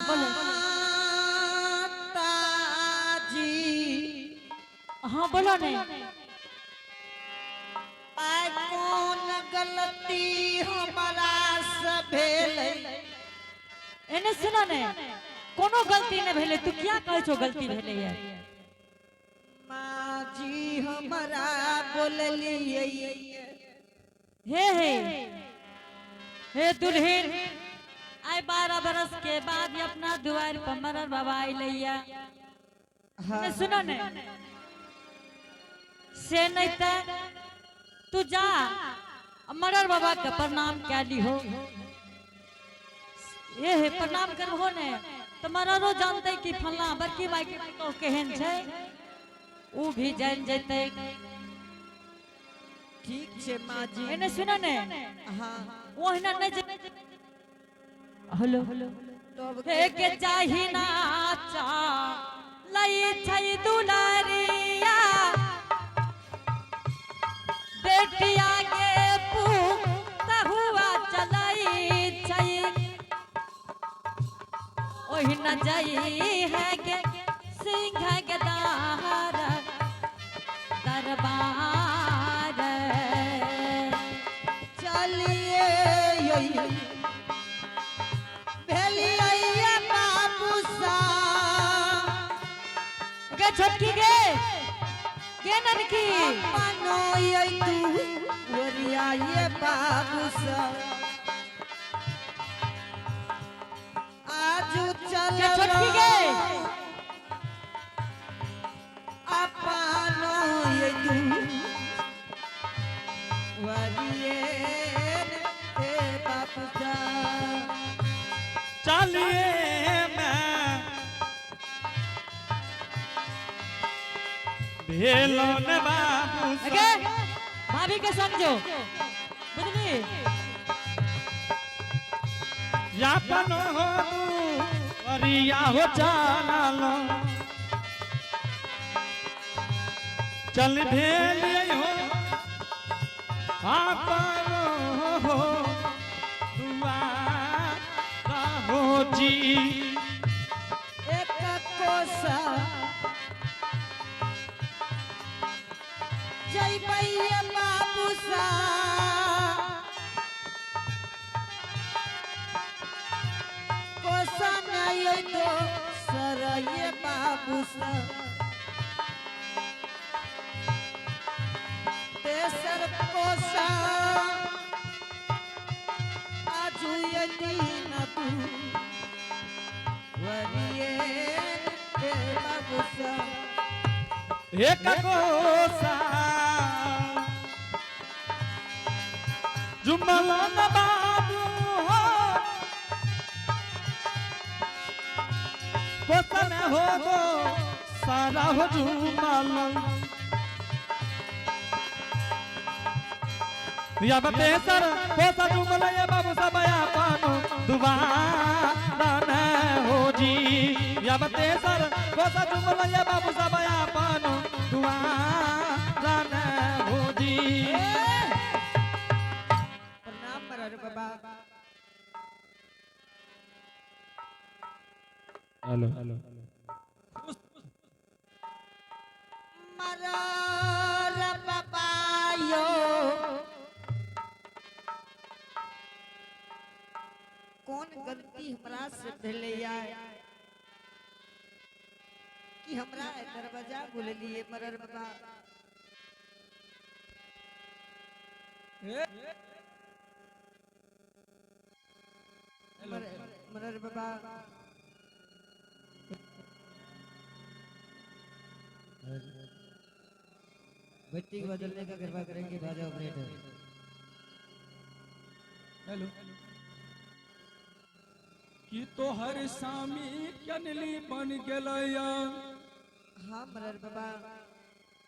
बोलो। माताजी। हाँ बोलो ने। आइ कोन गलती हमरा से भेलै? एने सुनो ने, कोनो गलती नहीं भेलै, तू क्या कहै छो गलती भेलै ये? माँ जी हमरा बोललियै। हे हे हे दुल्हिन, आइ 12 बरस के बाद ही अपना दुआर पर मरर बाबा अइलैया। हाँ। सुनो ने, से नहीं त तू जा मरर बाबा के प्रणाम कै लीहो। हे हे प्रणाम करबहो ने तो मररो जानते कि फलना बड़की माई के पुतोह केहन छै, ऊ भी जान जैते। ठीक छै माँ जी। एने सुनो ने। हाँ। ओहिना नहीं। हेलो। तब हे के चाही नाचा लई छै दुलारिया, बेटिया के पुतहुआ चलई छै। ओहिना जाई है के सिंह के दार दरबार। चलिए भेलियै बाबू सा। गे छोटकी गे, गे ननकी। अपनो यै तू ओरिया ये बाबू सा। आजू चल के छोटकी गे। अपनो यै तू वरिये ए बाबू सा। चलिए मैं भेलो न बाबू। गे भाभी के समझो, बुझली? यापन हो अरिया हो चालो चल भेल हो आपन हो दुआरा हो जी। एक कोसा जइबै बाबू सा। कोसा नहीं तो सरये बाबू सा। तेसर कोसा आजू यदि न तू वरिये ए बाबू सा। एक कोसा जुमल न बाबू हो कोसन हो गो सारा हो जुमल या तेसर कोसा जुमल ये बाबू सबया पानो दुबारा न हो जी। या तेसर कोसा जुमल ये बाबू सबया पानो दुबारा न हो जी। प्रणाम मरर बाबा। Hello hello. मरर बाबा यो कौन गलती हमरा से भेलैया कि हमरा दरवाजा बोललिए मरर बाबा? मरर बाबा। भट्टी को बदलने का कृपा करेंगे बाजा ऑपरेटर। हेलो। कि तोहर सामी कनली बन गेलैया? हाँ मरर बाबा।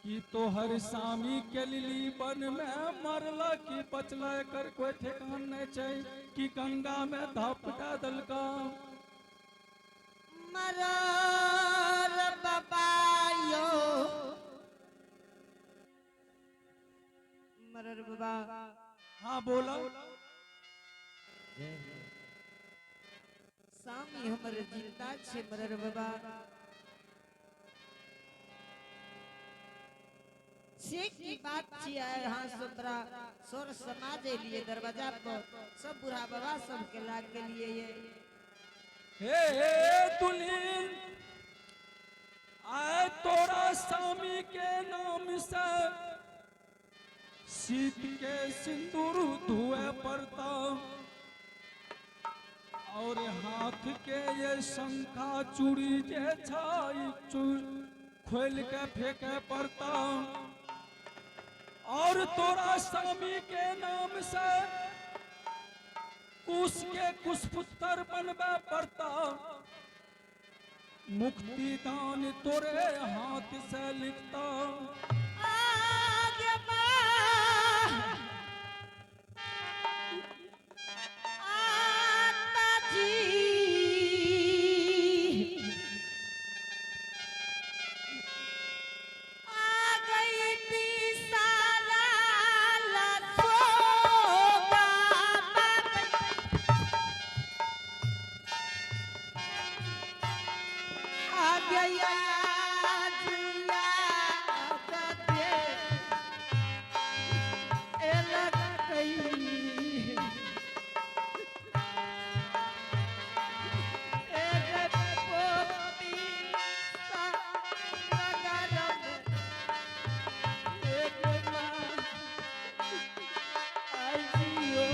कि तोहर सामी केलली बन में मरल कि बचल, एकर कोई ठेकान नहीं छै कि गंगा में धपटा दलका? मरर बाबा यो मरर बाबा। हाँ बोला। सामी हमर हमर जिंदा छे मरर बाबा से की बात छियै हाँ सुतरा सोर समाज लिए दरवाजा पर सब बूढ़ा बाबा सबके लाग के लिए ये। हे हे दुल्हन, आए तोरा स्वामी के नाम से सीत के सिंदूर धुए पड़ता और हाथ के ये शंखा चूड़ी जे छाई खोल के फेंके पड़ता और तोरा स्वामी के नाम से कुश के कुशपुत्र बनबे पड़ता। मुक्ति दान तोरे हाथ से लिखता। आगे माँ, आता जी, आ गई बिसारा लसोगा आ गया जिया दे ए लग गई ए रे पोपी सा नगरम एक मां आइयो।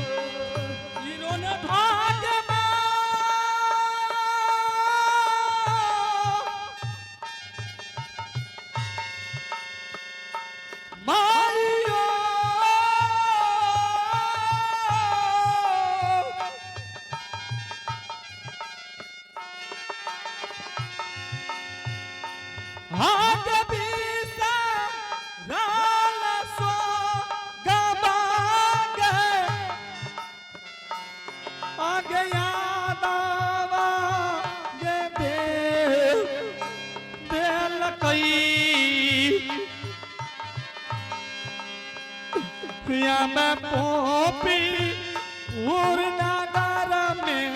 इन्होंने भाग मारियो हाथ बीसा लाल सो गमा गए आ गया दावा ये दे दिल कई या मैं पोपी और नगर में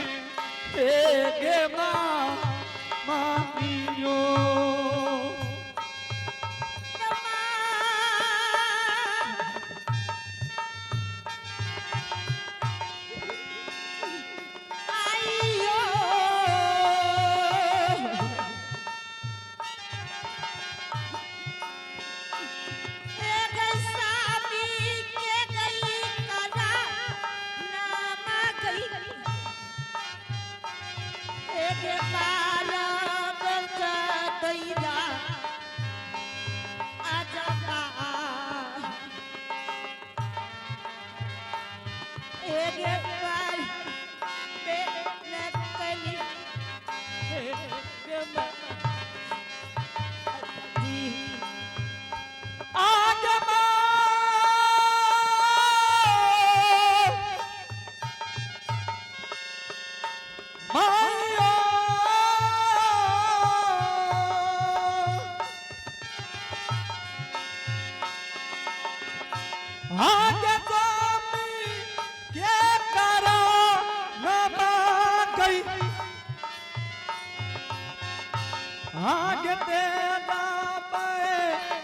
एक माँ माइयो। आगे माइयो आगे स्वामी के करो न गई आगे तेरा पे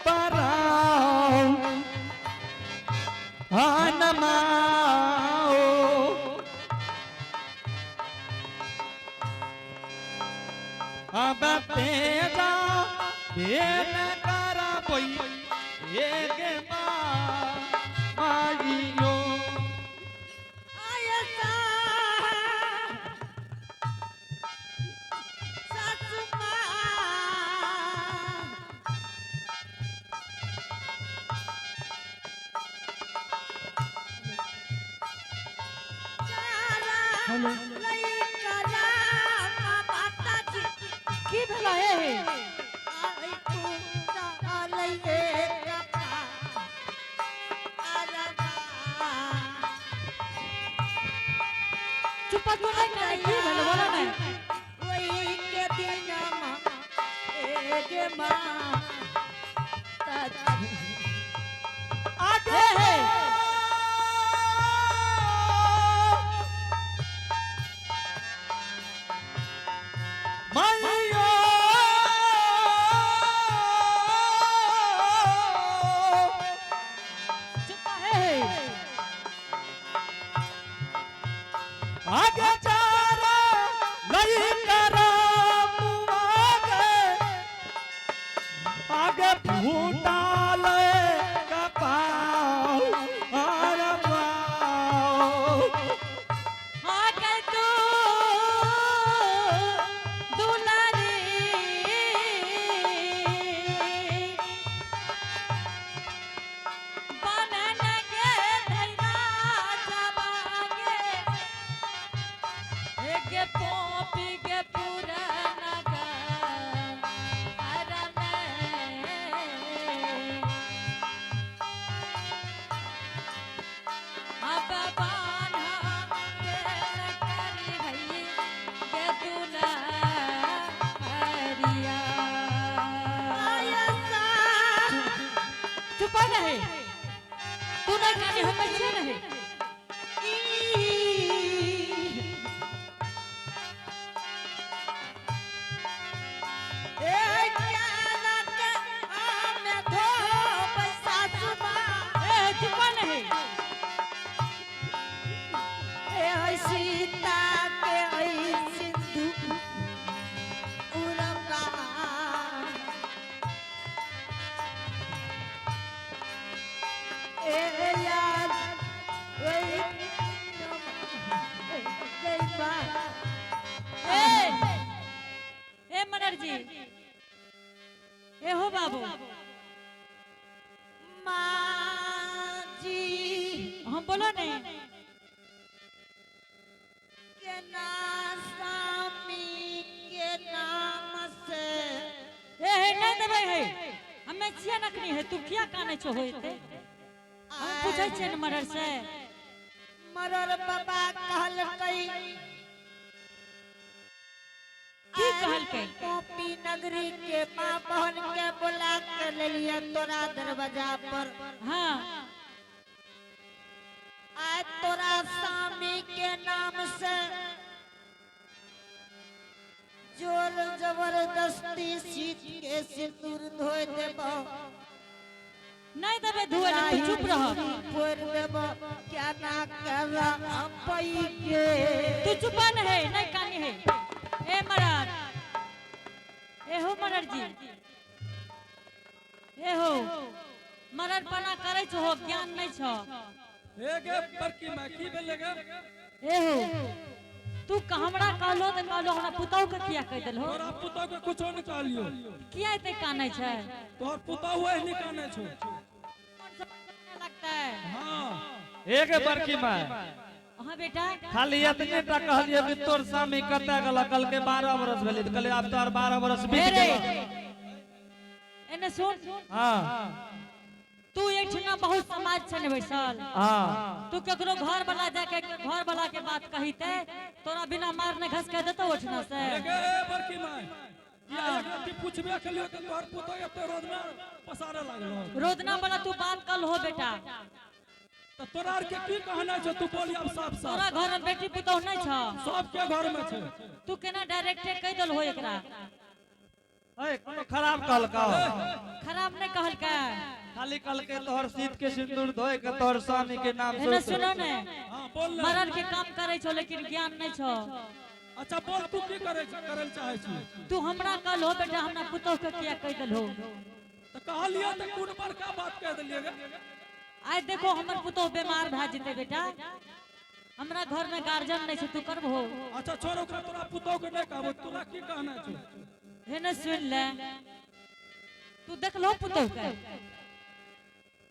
पराओ नमाओ अब तेरा बेन करा बोई एक माइयो। की भेला हे हे? चुप क्यों नहीं करे? की भेलो बोलो नहीं। आगे हे हे। चुप रहे तू नहीं कानी हम छिए नहीं। ए ज्ञान के हमें धोब सासु माँ। ए चुप नहीं। ए सीता के ऐ सिंधु उरबा। ए यार ओई गईबा। ए ए मनर जी, ए हो बाबू। माँ जी। हम बोलो नहीं। के ना स्वामी के नाम से। ए हे नहीं देबै है, हमे छिए नखनी है, तू किया काने छो होइते? हम पूछै छियै ने मरर से। मरर बाबा कहलकै। की कहलकै? कॉपी नगरी के माँ बहन के बुला के लेलिए तोरा दरवाजा पर। हाँ। आय तोरा स्वामी के नाम से जोर जबरदस्ती सीत के सिंदूर धोय देबो। नहीं देबै धुए ले, तू चुप रह। फोड़ देबो, क्या ना कर पई के। तू चुप न है, नहीं कानी है। ए मरर, ए हो मरर जी, ए हो मरर पना करै छो हो, ज्ञान नहीं छो। हे गे बड़की माय, की भेलै गे? ए हो तू हमरा कहलो त कहलो, हमरा पुतहु के किया कहि देलहो? तोरा पुतहु के कुछो नहीं कहलियो। किया एते कानै छै? तोहर पुतहु एहनी कानै छौ। मन से लगता है। हाँ। एक बड़की माय। हाँ बेटा। खाली एतने टा कहलिए कि तोर स्वामी कतऽ गेल? कहलकै 12 बरस भेलै। तऽ कहलियै आब तोहर 12 बरस बीत हे रे। गेल। एने सुन। हाँ। तू एहिठिना बहुत समाज छै ने बैसल। हाँ। तू केकरो घर वाला जाके घर वाला के बात कहिते तोरा बिना मारने घसके देतो ओठना से। हे गे बड़की माय, किया एक रत्ती पुछबे केलियो तऽ तोहर पुतहु एते रोदना पसारे लागलो? रोदना वाला तू बात कल हो बेटा। तऽ तोरा आर के की कहना छौ? तू बोली आब साफ साफ। तोरा घर में बेटी पुतहु नहीं छौ? सबके घर में छै। तू केना डायरेक्टे कहि देल हो एकरा? ए कोनो खराब कहलकौ? खराब नहीं कहलकै। खाली कहलकै तोहर सीत के सिंदूर धोए के तोहर स्वामी के नाम से। एने सुनो ने। हाँ बोल ने। मरर के काम करे छो लेकिन ज्ञान नहीं छो। अच्छा बोल, तू की करे करे चाहे छी? तू हमरा कहल हो बेटा, हमरा पुतहु के किया कहि देल हो? तऽ कहलियै तऽ कोन बड़का बात कहि देलियै गे? आइ देखो हमर पुतहु बीमार भए जेतै बेटा, हमरा घर में गार्जियन नहीं छै, तू करबहो? अच्छा छोड़ ओकरा, तोरा पुतहु के नहीं कहबो, तोरा की कहना छौ? हे ने सुन ले, तू देखलो पुतहु के?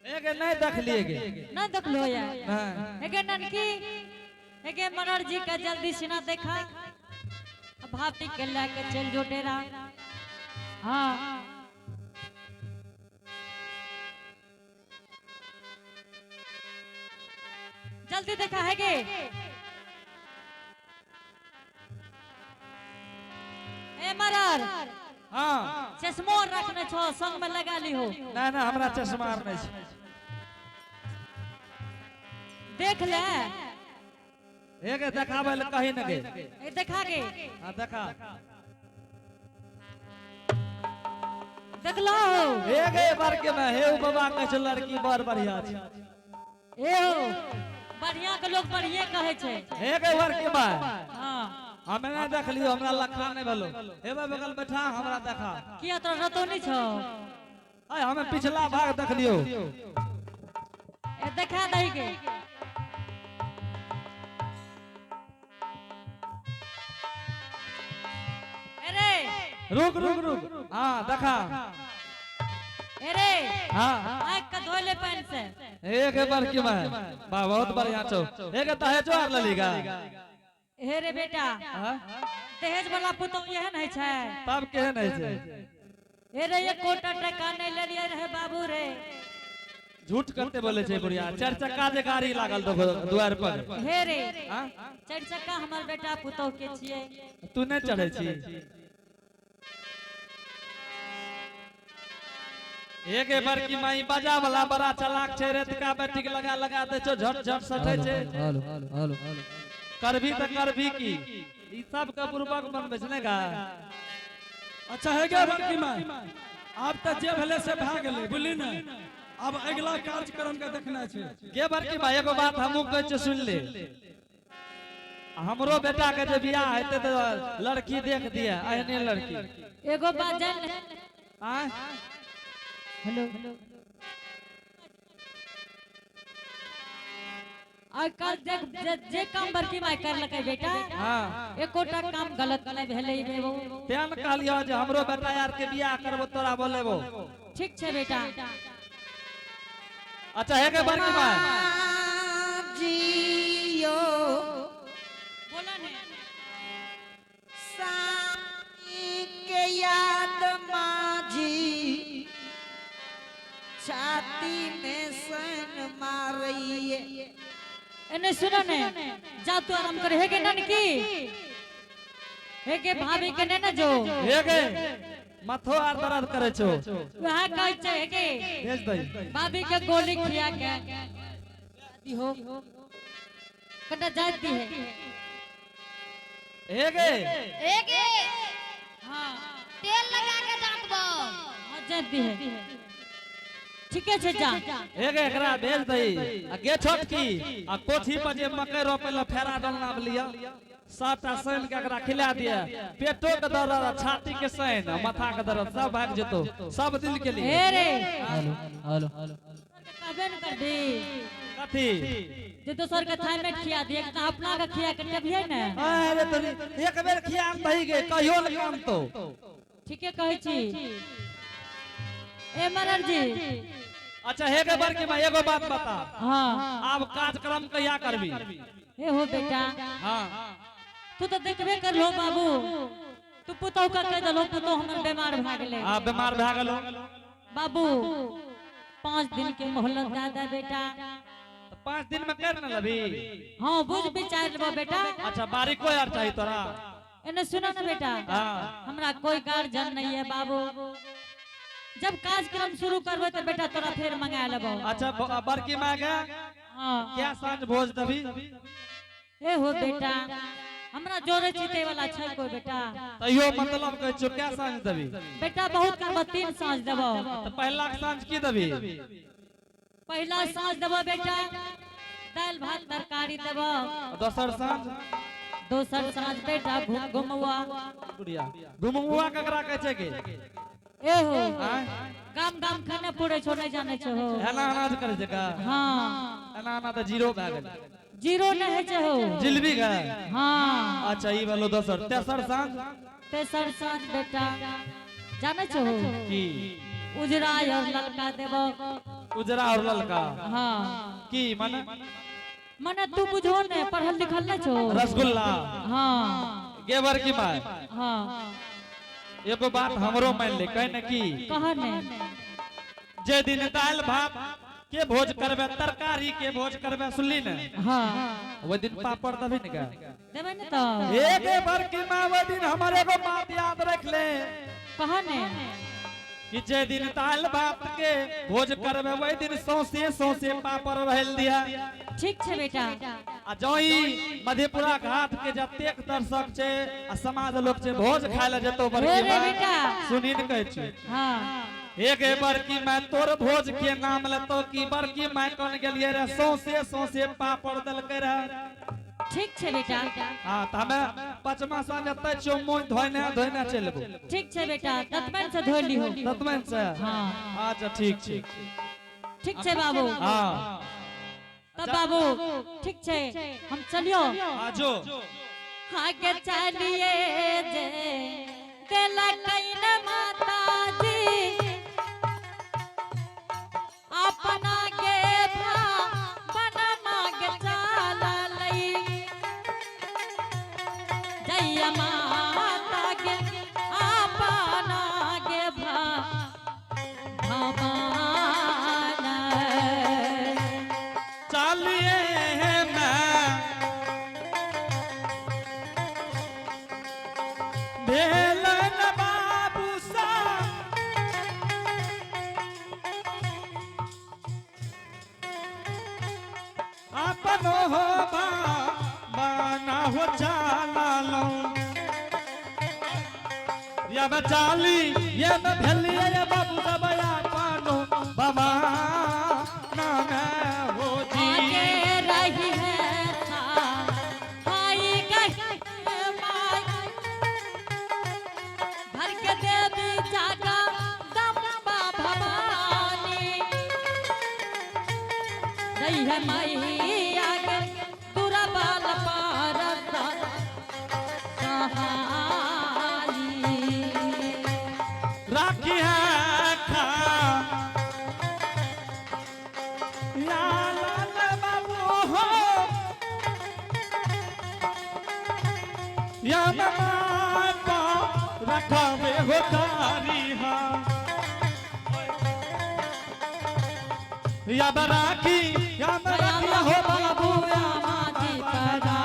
एगे नहीं देखलिए गे। नहीं देखलो या? नहीं। एगे ननकी, एगे मनर जी के जल्दी सिना देखा, भाभी के लेके चल जो डेरा। हाँ जल्दी देखा है गे। ए मरर। हाँ। चश्मो रखने छो संग में लगा ली हो। ना ना हमरा चश्मा आर नहीं छै। देख ले। एगे देखाबै लए कहीं न गे। ए देखा गे। हाँ देखा। देखलो हो? एगे बार के में हे उ बाबा कहै छै लड़की बड़ बढ़िया छै। ए हो बढ़िया के लोग बढ़िए कहै छै। एगे बार के में। हाँ। हमे नहीं देखलियो, हमरा लखा नहीं भेलो। हे बा बगल बैठा हमरा देखा। किया तोरा रतो नहीं छौ? आय हमे पिछला भाग देखलियो। ए देखा दही के। अरे रुक रुक रुक, हाँ देखा। अरे हाँ आँख के धोले पानी से। एक बार की मैं बा बहुत बढ़िया छौ। एक दहेजो आर ललीगा? हे रे बेटा। हाँ? दहेज वाला पुतहु एहन है छै? तब केहन है छै? हे रे एकोटा टका नहीं लेलिए रहे बाबू रे। झूठ कते बोले छै बुढ़िया? चार चक्का जे गाड़ी लागल देखो दुआर पर। हे रे। हाँ? चार चक्का हमर बेटा पुतहु के छिए। तू नहीं चढ़े छी? एक बड़की माई बाजा वाला बड़ा चालाक छै, रेतका बेटी के लगा लगा दै छौ, झट झट सटै छै। हेलो हेलो हेलो करभी तऽ करभी की, ई सब के बुड़बक बनबै छै ने गा। अच्छा हे गे बड़की माय, आब तऽ जे भेलै से भए गेलै, बुझली ने? आब अगिला कार्यक्रम के देखना छै। गे बड़की माय, एगो बात हमहूँ कहै छियौ, सुनि ले। हमरो बेटा के जे बियाह हेतै तऽ लड़की देख दिया, एहने लड़की। एगो बात जान। आँय? हेलो, आइ काल्हि देख, जे काम बड़की माय करलकै बेटा, एकोटा काम गलत नहि भेलै बेबो। तें ने कहलियौ जे हमरो बेटा यार के बियाह करबो, तोरा बोलेबो। ठीक छै बेटा। अच्छा हे गे बड़की माय, जियो। बोला ने। साई के याद माझी छाती में सन मारैये। एने सुनो ने, जा तू आराम कर। हे गे ननकी, हे गे भाभी के ने न जो। हे गे, माथो आर दर्द करे छौ। वएह कहै छै, हे गे। भेज दही। भाभी के गोली खिया के दिहो, कटा जात दी है। हे गे। एगे। हाँ। तेल लगा के दांतबो। हाँ, जात दी है, ठीके छै, जा। हे गे, एकरा भेज दही। आ गे छोटकी, आ कोठी पर जे मकई रोपे ला फेरा डलना लिया, सबटा सैन के एकरा खिला दिया। पेटो के दर्द आ छाती के सैन आ माथा के दर्द सब भाग जेतो सब दिन के लिए। हे रे। हेलो हेलो हेलो कहबे न कर दी। कथी? जे दोसर के थाई में खिया दिए त अपना के खिया के कभिए ने। अरे तोरी, एक बेर खियाम दही गे, कहियो न काम तो। ठीके कहै छी, ए मरर जी। अच्छा हे गे बड़की माय, एगो बात बता। हाँ। आब कार्यक्रम कहिया करबी? हे हो बेटा। तू तो देखबे कर लो बाबू, तू पुतहु का कह दलो, पुतहु हमर बीमार भए गेलै। आ बीमार भए गेलो। बाबू, 5 दिन के मोहलत दे दे बेटा। तऽ 5 दिन में कर न लबी? हाँ, बुझ विचार लेबो बेटा। अच्छा, बारीको यार चाही तोरा? एने सुनो ना बेटा। हमरा कोई गार्जियन नहीं है बाबू। जब कार्यक्रम शुरू करबे तो बेटा तोरा फिर मंगा लेबो। अच्छा, बड़की माय के क्या साँझ भोज दबी? ए हो बेटा, हमरा जोरे जीते वाला छै कोई बेटा? तैयो मतलब कहै छियौ, क्या साँझ दबी? बेटा, बहुत करबो, 3 साँझ देबो। तऽ पहला साँझ की दबी? पहला साँझ देबो बेटा, दाल भात तरकारी देबो। आ दोसर साँझ? दोसर साँझ बेटा घुम घुमुआ। गुड़िया, घुमुआ ककरा कहै छै के? ए हो। आँय? गाम गाम खाने पूरे छो, नहीं जाने छो हो। एना एना जे करै छै का? हाँ। एना एना तऽ जीरो भए गेल। जीरो नहीं है छो। जिलबी गए। हाँ। अच्छा, ई भेलो दोसर। तेसर साँझ? तेसर साँझ बेटा जाने छो? की? उजरा और ललका देबो। उजरा और ललका? हाँ। की माने? मने तू बुझो ने, पढ़ल लिखल नहीं छो। रसगुल्ला? हाँ। गेबर की माय। हाँ। एगो बात हमरो मान ले, कह ने की। कह ने। जे दिन दालि भात के भोज करबे, तरकारी के भोज करबे, सुनली ने? हाँ। ओहि दिन पापड़ दबी ने गे? देबै ने तो। एक बड़की माँ, ओहि दिन हमर एगो बात याद रख ले। कह ने। कि जे दिन दालि भात के भोज करबे, ओहि दिन सौंसे सौंसे पापड़ रहल दिया। ठीक छै बेटा। आ जई मधेपुरा घाट के जतेक दर्शक छै आ समाज लोक छै, भोज खाय ले जेतो बड़की हे रे माँ, बेटा। सुनी ने कहै छी। एक बड़की माय तोर भोज के नाम लेतो कि बड़की माय कौन गेलिए रे, सौंसे सौंसे पापड़ देलकै रहे। ठीक छै बेटा। हाँ, तऽ हमे पचमा साँझ एतै छियौ, मुँह धोने धोने चलबो। ठीक छै बेटा, दतमैन से धो लिहो। दतमैन से? हाँ। अच्छा, ठीक छै। ठीक छै बाबू। तब बाबू, ठीक छै, हम चलियो। आजो। आगे चलिए जे देलकैन माता जी अपना के बन मांग चललई, जय माता के अपना के भवान। चलिए मैं भेलन बाबू सा हो चाला लो या बचाली ये मैं भेलिए ये बाबू सबया पानो बाबा नाम हो जी। आगे रही है हाई गई माई घर के देवी जागा दम्बा भवानी रही है माई आगे दुराबाल पारसा सहाई। राखी है खा लाल लाल बाबू हो या माता रखावे हो तारी हा या बराखी या बराखी हो बाबू या माजी पदा।